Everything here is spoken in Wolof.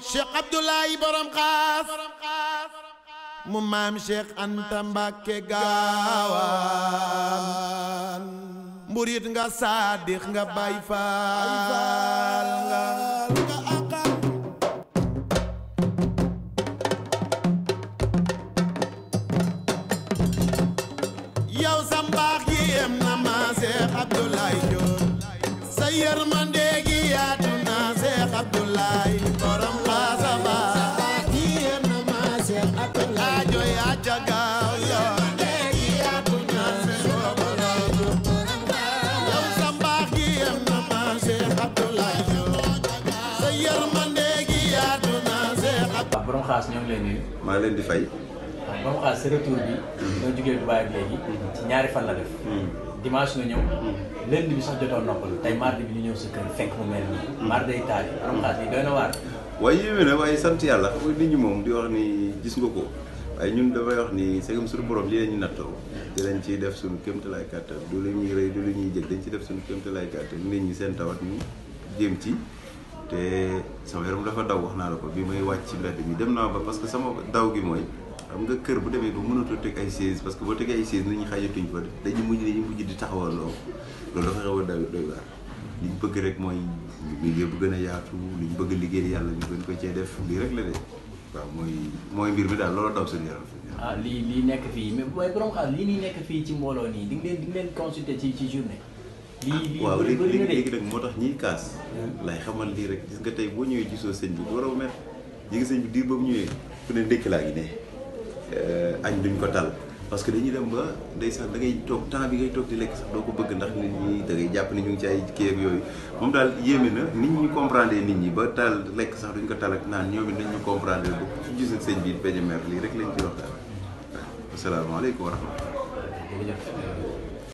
Cheikh Abdoulaye borom xaas mu maam Cheikh Anta Mbàkke gaawaan mburit nga saadix nga Baay Faal nga yow sa mbaax gi yem na ma Cheikh Abdoulaye Diop sa yërmande gi yaatu na Cheikh Abdoulaye borom xaas borom xaas ñoo ngi leen nuyu. maa ngi leen di fay. borom xaas sa retour bi. ñoo jógee Dubaay ak léegi. ci ñaari fan la def. dimanche nga ñëw. lundi bi sax jotoon noppal tey mardi bi ñu ñëw sa kër fekk mu mel nii. mardi day taal borom xaas yi doy na waar. waaye yéeme na waaye sant yàlla xam nga nit ñi moom di wax ni gis nga ko waaye ñun dafay wax ni segam suñu borom lii la ñu nattoo dinañ ciy def suñu kéemtalaay kàttan du lu ñuy rëy du lu ñuy jëg dañ ci def suñu kéemtalaay kàttan nit ñi seen tawat ñu jéem ci. te sama yaram dafa daw wax naa la ko bi may wàcc ci mbedd mi dem naa ba parce que sama daw gi mooy xam nga kër bu demee ba mënatoo teg ay chaise parce que boo tegee ay chaise nit ñi xajatuñ fa dañu mujj di taxawal loolu dafa xew a doy waar li ñu bëgg rek mooy liggéey bu gën a yaatu li ñu bëgg liggéey yàlla ñu gën ko cee def lii rek la de waaw mooy mbir mi daal loolu daw suñu yaram lii nekk fii mais waaye borom xaal lii nii nekk fii ci mbooloo nii di nga leen consulter ci journée waaw léegi nag moo tax ñiy kaas lay xamal lii rek gis nga tey boo ñëwee gisoo sëñ bi du war a met ñi ngi sëñ bi diir ba mu ñëwee ku ne ndékk laa ngi ne añ duñ ko tal parce que dañuy dem ba ndeysaan da ngay toog temps bi ngay toog di lekk sax doo ko bëgg ndax nit ñi da ngay jàpp ni ñu ngi ci ay kii ak yooyu moom daal yéeme na nit ñi comprendre nit ñi ba taal lekk sax duñ ko tal ak naan ñoom it nañ ñu comprendre ba su gisul sëñ bi peñe mer lii rek lañ ci wax daal waaw asalaamaaleykum wa rahmatulah